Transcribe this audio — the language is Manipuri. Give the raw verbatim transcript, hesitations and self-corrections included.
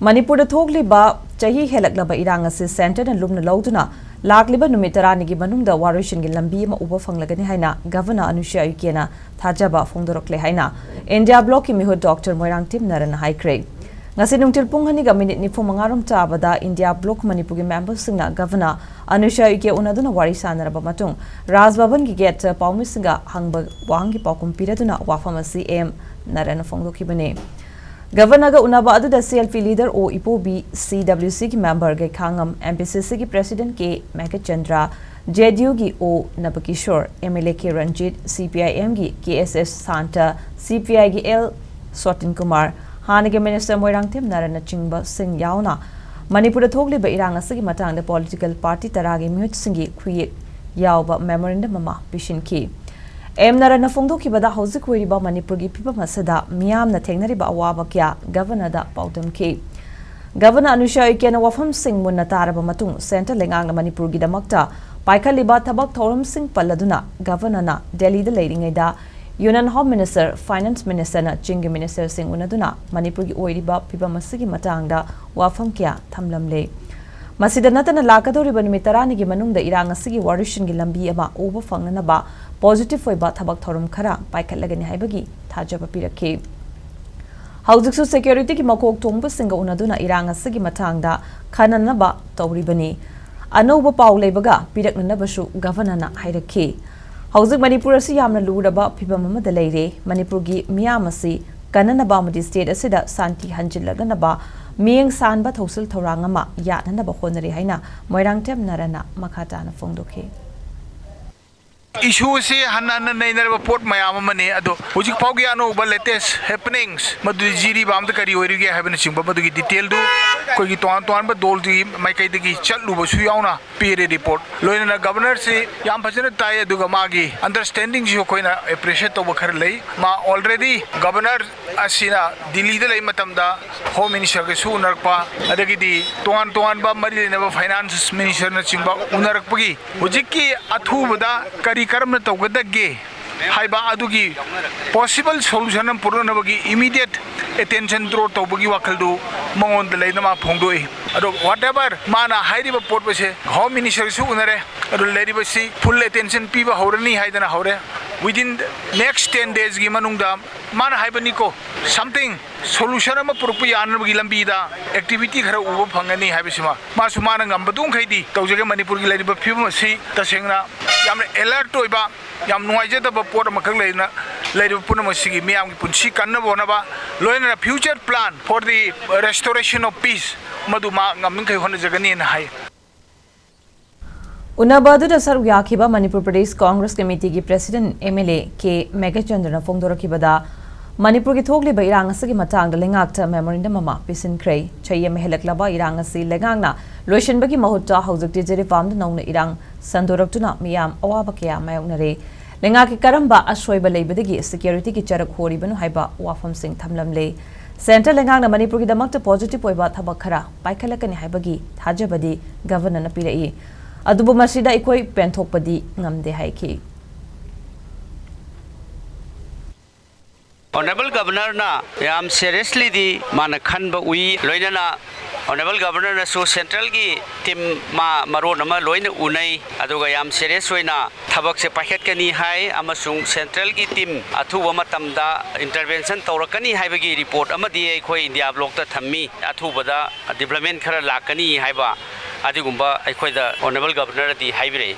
ꯃꯅꯤꯄꯨꯔꯗ ꯊꯣꯛꯂꯤꯕ ꯆꯍꯤ ꯍꯦꯜꯂꯛꯂꯕ ꯏꯔꯥꯡ ꯑꯁꯤ ꯁꯦꯟꯇꯔꯅ ꯂꯨꯝꯅ ꯂꯧꯗꯨꯅ ꯂꯥꯛꯂꯤꯕ ꯅꯨꯃꯤꯠ ꯇꯔꯥꯅꯤꯒꯤ ꯃꯅꯨꯡꯗ ꯋꯥꯔꯣꯏꯁꯤꯟꯒꯤ ꯂꯝꯕꯤ ꯑꯃ ꯎꯕ ꯐꯪꯂꯒꯅꯤ ꯍꯥꯏꯅ ꯒꯚꯔꯅꯔ ꯑꯅꯨꯁꯨꯏꯌꯥ ꯎꯏꯀꯦꯅ ꯊꯥꯖꯕ ꯐꯣꯡꯗꯣꯔꯛꯂꯦ ꯍꯥꯏꯅ ꯏꯟꯗꯤꯌꯥ ꯕ꯭ꯂꯣꯛꯀꯤ ꯃꯤꯍꯨꯠ ꯗꯣꯛꯇꯔ ꯃꯣꯏꯔꯥꯡꯊꯦꯝ ꯅꯔꯟꯅ ꯍꯥꯏꯈ꯭ꯔꯦ꯫ ꯉꯁꯤ ꯅꯨꯡꯊꯤꯜ ꯄꯨꯡ ꯑꯅꯤꯒ ꯃꯤꯅꯤꯠ ꯅꯤꯐꯨ ꯃꯉꯥ ꯔꯣꯝ ꯆꯥꯕꯗ ꯏꯟꯗꯤꯌꯥ ꯕ꯭ꯂꯣꯛ ꯃꯅꯤꯄꯨꯔꯒꯤ ꯃꯦꯝꯕꯔꯁꯤꯡꯅ ꯒꯚꯔꯅꯔ ꯑꯅꯨꯁꯨꯏꯌꯥ ꯎꯏꯀꯦ ꯎꯅꯗꯨꯅ ꯋꯥꯔꯤ ꯁꯥꯟꯅꯔꯕ ꯃꯇꯨꯡ ꯔꯥꯖ ꯚꯕꯟꯒꯤ ꯒꯦꯠꯇ ꯄꯥꯎꯃꯤꯁꯤꯡꯒ ꯍꯪꯕ ꯋꯥꯍꯪꯒꯤ ꯄꯥꯎꯈꯨꯝ ꯄꯤꯔꯗꯨꯅ ꯋꯥꯐꯝ ꯑꯁꯤ ꯑꯦꯝ ꯅꯔꯟꯅ ꯐꯣꯡꯗꯣꯛꯈꯤꯕꯅꯤ꯫ ꯒꯚꯔꯅꯔꯒ ꯎꯅꯕ ꯑꯗꯨꯗ ꯁꯤꯑꯦꯜꯄꯤ ꯂꯤꯗꯔ ꯑꯣ ꯏꯕꯣꯕꯤ, ꯁꯤꯗꯕ꯭ꯂ꯭ꯌꯨꯁꯤꯒꯤ ꯃꯦꯝꯕꯔ ꯒꯩꯈꯥꯉꯝ, ꯑꯦꯝꯄꯤꯁꯤꯁꯤꯒꯤ ꯄ꯭ꯔꯦꯁꯤꯗꯦꯟꯠ ꯀꯦ ꯃꯦꯘꯆꯟꯗ꯭ꯔ, ꯖꯦꯗꯤꯌꯨꯒꯤ ꯑꯣ ꯅꯕꯀꯤꯁꯣꯔ, ꯑꯦꯝꯑꯦꯜꯑꯦ ꯀꯦ ꯔꯟꯖꯤꯠ, ꯁꯤꯄꯤꯑꯥꯏꯑꯦꯝꯒꯤ ꯀꯦꯑꯦꯁꯑꯦꯁ ꯁꯥꯟꯇ, ꯁꯤꯄꯤꯑꯥꯏꯒꯤ ꯑꯦꯜ ꯁꯣꯇꯤꯟ ꯀꯨꯃꯥꯔ, ꯍꯥꯟꯅꯒꯤ ꯃꯤꯅꯤꯁꯇꯔ ꯃꯣꯏꯔꯥꯡꯊꯦꯝ ꯅꯔꯟꯅꯆꯤꯡꯕꯁꯤꯡ ꯌꯥꯎꯅ ꯃꯅꯤꯄꯨꯔꯗ ꯊꯣꯛꯂꯤꯕ ꯏꯔꯥꯡ ꯑꯁꯤꯒꯤ ꯃꯇꯥꯡꯗ ꯄꯣꯂꯤꯇꯤꯀꯦꯜ ꯄꯥꯔꯇꯤ ꯇꯔꯥꯒꯤ ꯃꯤꯍꯨꯠꯁꯤꯡꯒꯤ ꯈꯨꯌꯦꯛ ꯌꯥꯎꯕ ꯃꯦꯃꯣꯔꯦꯟꯗꯝ ꯑꯃ ꯄꯤꯁꯤꯟꯈꯤ꯫ ꯑꯦꯝ ꯅꯔꯟꯅ ꯐꯣꯡꯗꯣꯛꯈꯤꯕꯗ ꯍꯧꯖꯤꯛ ꯑꯣꯏꯔꯤꯕ ꯃꯅꯤꯄꯨꯔꯒꯤ ꯐꯤꯕꯝ ꯑꯁꯤꯗ ꯃꯤꯌꯥꯝꯅ ꯊꯦꯡꯅꯔꯤꯕ ꯑꯋꯥꯕ ꯀꯌꯥ ꯒꯚꯔꯅꯔꯗ ꯄꯥꯎꯗꯝꯈꯤ꯫ ꯒꯚꯔꯅꯔ ꯑꯅꯨꯁꯨꯏꯌꯥ ꯎꯏꯀꯦꯅ ꯋꯥꯐꯝꯁꯤꯡ ꯃꯨꯟꯅ ꯇꯥꯔꯕ ꯃꯇꯨꯡ ꯁꯦꯟꯇꯔ ꯂꯩꯉꯥꯛꯅ ꯃꯅꯤꯄꯨꯔꯒꯤꯗꯃꯛꯇ ꯄꯥꯏꯈꯠꯂꯤꯕ ꯊꯕꯛ ꯊꯧꯔꯝꯁꯤꯡ ꯄꯜꯂꯗꯨꯅ ꯒꯚꯔꯅꯔꯅ ꯗꯦꯜꯂꯤꯗ ꯂꯩꯔꯤꯉꯩꯗ ꯌꯨꯅꯤꯌꯟ ꯍꯣꯝ ꯃꯤꯅꯤꯁꯇꯔ, ꯐꯥꯏꯅꯥꯟꯁ ꯃꯤꯅꯤꯁꯇꯔꯅ ꯆꯤꯡꯒꯤ ꯃꯤꯅꯤꯁꯇꯔꯁꯤꯡ ꯎꯅꯗꯨꯅ ꯃꯅꯤꯄꯨꯔꯒꯤ ꯑꯣꯏꯔꯤꯕ ꯐꯤꯕꯝ ꯑꯁꯤꯒꯤ ꯃꯇꯥꯡꯗ ꯋꯥꯐꯝ ꯀꯌꯥ ꯊꯝꯂꯝꯂꯦ꯫ ꯃꯁꯤꯗ ꯅꯠꯇꯅ ꯂꯥꯛꯀꯗꯧꯔꯤꯕ ꯅꯨꯃꯤꯠ ꯇꯔꯥꯅꯤꯒꯤ ꯃꯅꯨꯡꯗ ꯏꯔꯥꯡ ꯑꯁꯤꯒꯤ ꯋꯥꯔꯣꯏꯁꯤꯟꯒꯤ ꯂꯝꯕꯤ ꯑꯃ ꯎꯕ ꯐꯪꯅꯅꯕ ꯄꯣꯖꯤꯇꯤꯚ ꯑꯣꯏꯕ ꯊꯕꯛ ꯊꯧꯔꯝ ꯈꯔ ꯄꯥꯏꯈꯠꯂꯒꯅꯤ ꯍꯥꯏꯕꯒꯤ ꯊꯥꯖꯕ ꯄꯤꯔꯛꯈꯤ꯫ ꯍꯧꯖꯤꯛꯁꯨ ꯁꯦꯀ꯭ꯌꯨꯔꯤꯇꯤꯒꯤ ꯃꯀꯣꯛ ꯊꯣꯡꯕꯁꯤꯡꯒ ꯎꯅꯗꯨꯅ ꯏꯔꯥꯡ ꯑꯁꯤꯒꯤ ꯃꯇꯥꯡꯗ ꯈꯟꯅꯅꯕ ꯇꯧꯔꯤꯕꯅꯤ꯫ ꯑꯅꯧꯕ ꯄꯥꯎ ꯂꯩꯕꯒ ꯄꯤꯔꯛꯅꯅꯕꯁꯨ ꯒꯚꯔꯅꯔꯅ ꯍꯥꯏꯔꯛꯈꯤ꯫ ꯍꯧꯖꯤꯛ ꯃꯅꯤꯄꯨꯔ ꯑꯁꯤ ꯌꯥꯝꯅ ꯂꯨꯔꯕ ꯐꯤꯕꯝ ꯑꯃꯗ ꯂꯩꯔꯦ꯫ ꯃꯅꯤꯄꯨꯔꯒꯤ ꯃꯤꯌꯥꯝ ꯑꯁꯤ ꯀꯟꯅꯅꯕ ꯑꯃꯗꯤ ꯁ꯭ꯇꯦꯠ ꯑꯁꯤꯗ ꯁꯥꯟꯇꯤ ꯍꯟꯖꯤꯜꯂꯛꯅꯅꯕ ꯃꯤꯠꯌꯦꯡ ꯁꯥꯟꯕ ꯊꯧꯁꯤꯜ ꯊꯧꯔꯥꯡ ꯑꯃ ꯌꯥꯠꯅꯅꯕ ꯍꯣꯠꯅꯔꯤ ꯍꯥꯏꯅ ꯃꯣꯏꯔꯥꯡꯊꯦꯝ ꯅꯔꯟꯅ ꯃꯈꯥ ꯇꯥꯅ ꯐꯣꯡꯗꯣꯛꯈꯤ꯫ ꯏꯁꯨ ꯑꯁꯤ ꯍꯟꯅ ꯍꯟꯅ ꯅꯩꯅꯔꯕ ꯄꯣꯠ ꯃꯌꯥꯝ ꯑꯃꯅꯤ꯫ ꯑꯗꯣ ꯍꯧꯖꯤꯛ ꯐꯥꯎꯒꯤ ꯑꯅꯧꯕ ꯂꯦꯇꯦꯁ ꯍꯦꯄꯅꯤꯡꯁ, ꯃꯗꯨꯗꯤ ꯖꯤꯔꯤꯕꯥꯝꯗ ꯀꯔꯤ ꯑꯣꯏꯔꯤꯒꯦ ꯍꯥꯏꯕꯅꯆꯤꯡꯕ ꯃꯗꯨꯒꯤ ꯗꯤꯇꯦꯜꯗꯨ ꯑꯩꯈꯣꯏꯒꯤ ꯇꯣꯉꯥꯟ ꯇꯣꯉꯥꯟꯕ ꯗꯣꯜꯒꯤ ꯃꯥꯏꯀꯩꯗꯒꯤ ꯆꯠꯂꯨꯕꯁꯨ ꯌꯥꯎꯅ ꯄꯤꯔꯦ ꯔꯤꯄꯣꯔꯠ꯫ ꯂꯣꯏꯅꯅ ꯒꯚꯔꯅꯔꯁꯤ ꯌꯥꯝ ꯐꯖꯅ ꯇꯥꯏ, ꯑꯗꯨꯒ ꯃꯥꯒꯤ ꯑꯟꯗꯔꯁ꯭ꯇꯦꯟꯗꯤꯡꯁꯨ ꯑꯩꯈꯣꯏꯅ ꯑꯦꯄ꯭ꯔꯤꯁꯤꯌꯦꯠ ꯇꯧꯕ ꯈꯔ ꯂꯩ꯫ ꯃꯥ ꯑꯣꯜꯔꯦꯗꯤ ꯒꯚꯔꯅꯔ ꯑꯁꯤꯅ ꯗꯤꯜꯂꯤꯗ ꯂꯩ ꯃꯇꯝꯗ ꯍꯣꯝ ꯃꯤꯅꯤꯁꯇꯔꯒꯁꯨ ꯎꯅꯔꯛꯄ, ꯑꯗꯒꯤꯗꯤ ꯇꯣꯉꯥꯟ ꯇꯣꯉꯥꯟꯕ ꯃꯔꯤ ꯂꯩꯅꯕ ꯐꯥꯏꯅꯥꯟꯁ ꯃꯤꯅꯤꯁꯇꯔꯅꯆꯤꯡꯕ ꯎꯅꯔꯛꯄꯒꯤ ꯍꯧꯖꯤꯛꯀꯤ ꯑꯊꯨꯕꯗ ꯀꯔꯤ ꯀꯔꯝꯅ ꯇꯧꯒꯗꯒꯦ ꯍꯥꯏꯕ ꯑꯗꯨꯒꯤ ꯄꯣꯁꯤꯕꯜ ꯁꯣꯂꯨꯁꯟ ꯑꯃ ꯄꯨꯔꯛꯅꯕꯒꯤ ꯏꯃꯤꯗꯤꯌꯦꯠ attention draw ꯇꯧꯕꯒꯤ ꯋꯥꯈꯜꯗꯨ ꯃꯉꯣꯟꯗ ꯂꯩꯅ ꯃꯥ ꯐꯣꯡꯗꯣꯛꯏ꯫ ꯑꯗꯣ whatever ꯃꯥꯅ ꯍꯥꯏꯔꯤꯕ ꯄꯣꯠ ꯑꯁꯦ Home Minister ꯁꯨ ꯎꯅꯔꯦ, ꯑꯗꯣ ꯂꯩꯔꯤꯕꯁꯤ full attention ꯄꯤꯕ ꯍꯧꯔꯅꯤ ꯍꯥꯏꯗꯅ ꯍꯧꯔꯦ꯫ Within next ten days ꯀꯤ ꯃꯅꯨꯡꯗ ꯃꯥꯅ ꯍꯥꯏꯕꯅꯤꯀꯣ, something solution ꯑꯃ ꯄꯨꯔꯛꯄ ꯌꯥꯅꯕꯒꯤ ꯂꯝꯕꯤꯗ activity ꯈꯔ ꯎꯕ ꯐꯪꯒꯅꯤ ꯍꯥꯏꯕꯁꯤꯃ ꯃꯥꯁꯨ ꯃꯥꯅ ꯉꯝꯕꯗꯨ ꯃꯈꯩꯗꯤ ꯇꯧꯖꯒꯦ꯫ ꯃꯅꯤꯄꯨꯔꯒꯤ ꯂꯩꯔꯤꯕ ꯐꯤꯕꯝ ꯑꯁꯤ ꯇꯁꯦꯡꯅ ꯌꯥꯝꯅ alert ꯑꯣꯏꯕ, ꯌꯥꯝ ꯅꯨꯡꯉꯥꯏꯖꯗꯕ ꯄꯣꯠ ꯑꯃꯈꯛ ꯂꯩꯅ ꯂꯩꯔꯤꯕ ꯄꯨꯝꯅꯃꯛꯁꯤꯒꯤ ꯃꯤꯌꯥꯝꯒꯤ ꯄꯨꯟꯁꯤ ꯀꯟꯅꯕ ꯍꯣꯠꯅꯕ, ꯂꯣꯏꯅꯅ future plan for the restoration of peace ꯃꯗꯨ ꯃꯥ ꯉꯝꯃꯤꯈꯩ ꯍꯣꯠꯅꯖꯒꯅꯤꯅ ꯍꯥꯏ꯫ ꯎꯅꯕ ꯑꯗꯨꯗ ꯁꯔꯨꯛ ꯌꯥꯈꯤꯕ ꯃꯅꯤꯄꯨꯔ ꯄ꯭ꯔꯗꯦꯁ ꯀꯣꯡꯒ꯭ꯔꯦꯁ ꯀꯃꯤꯇꯤꯒꯤ president M L A K ꯃꯦꯘꯆꯟꯗ꯭ꯔꯅ ꯐꯣꯡꯗꯣꯔꯛꯈꯤꯕꯗ, ꯃꯅꯤꯄꯨꯔꯒꯤ ꯊꯣꯛꯂꯤꯕ ꯏꯔꯥꯡ ꯑꯁꯤꯒꯤ ꯃꯇꯥꯡꯗ ꯂꯩꯉꯥꯛꯇ memorandum ꯑꯃ ꯄꯤꯁꯤꯟꯈ꯭ꯔꯦ꯫ ꯆꯍꯤ ꯑꯃ ꯍꯦꯜꯂꯛꯂꯕ ꯏꯔꯥꯡ ꯑꯁꯤ ꯂꯩꯉꯥꯛꯅ ꯂꯣꯏꯁꯤꯟꯕꯒꯤ ꯃꯍꯨꯠꯇ ꯍꯧꯖꯤꯛꯇꯤ ꯖꯤꯔꯤꯕꯥꯝꯗ ꯅꯧꯅ ꯏꯔꯥꯡ ꯁꯟꯗꯣꯔꯛꯇꯨꯅ ꯃꯤꯌꯥꯝ ꯑꯋꯥꯕ ꯀꯌꯥ ꯃꯥꯌꯣꯛꯅꯔꯦ꯫ ꯂꯩꯉꯥꯛꯀꯤ ꯀꯔꯝꯕ ꯑꯁꯣꯏꯕ ꯂꯩꯕꯗꯒꯤ security ꯒꯤ ꯆꯔꯛ ꯍꯣꯔꯤꯕꯅꯣ ꯍꯥꯏꯕ ꯋꯥꯐꯝꯁꯤꯡ ꯊꯝꯂꯝꯂꯦ꯫ Central ꯂꯩꯉꯥꯛꯅ ꯃꯅꯤꯄꯨꯔꯒꯤꯗꯃꯛꯇ positive ꯑꯣꯏꯕ ꯊꯕꯛ ꯈꯔ ꯄꯥꯏꯈꯠꯂꯛꯀꯅꯤ ꯍꯥꯏꯕꯒꯤ ꯊꯥꯖꯕꯗꯤ Governor ꯅ ꯄꯤꯔꯛꯏ꯫ ꯑꯗꯨꯕꯨ ꯃꯁꯤꯗ ꯑꯩꯈꯣꯏ ꯄꯦꯟꯊꯣꯛꯄꯗꯤ ꯉꯝꯗꯦ ꯍꯥꯏꯈꯤ꯫ Honourable Governor ꯅ ꯌꯥꯝ seriously ꯗꯤ ꯃꯥꯅ ꯈꯟꯕ ꯎꯏ, ꯂꯣꯏꯅꯅ Honourable Governor ꯅꯁꯨ central ꯒꯤ team ꯃꯥ ꯃꯔꯣꯟ ꯑꯃ ꯂꯣꯏꯅ ꯎꯅꯩ, ꯑꯗꯨꯒ ꯌꯥꯝ serious ꯑꯣꯏꯅ ꯊꯕꯛꯁꯦ ꯄꯥꯏꯈꯠꯀꯅꯤ ꯍꯥꯏ, ꯑꯃꯁꯨꯡ central ꯒꯤ team ꯑꯊꯨꯕ ꯃꯇꯝꯗ intervention ꯇꯧꯔꯛꯀꯅꯤ ꯍꯥꯏꯕꯒꯤ report ꯑꯃꯗꯤ ꯑꯩꯈꯣꯏ India Bloc ꯇ ꯊꯝꯃꯤ꯫ ꯑꯊꯨꯕꯗ development ꯈꯔ ꯂꯥꯛꯀꯅꯤ ꯍꯥꯏꯕ ꯑꯗꯨꯒꯨꯝꯕ ꯑꯩꯈꯣꯏꯗ Honourable Governor ꯅꯗꯤ ꯍꯥꯏꯕꯤꯔꯛꯏ꯫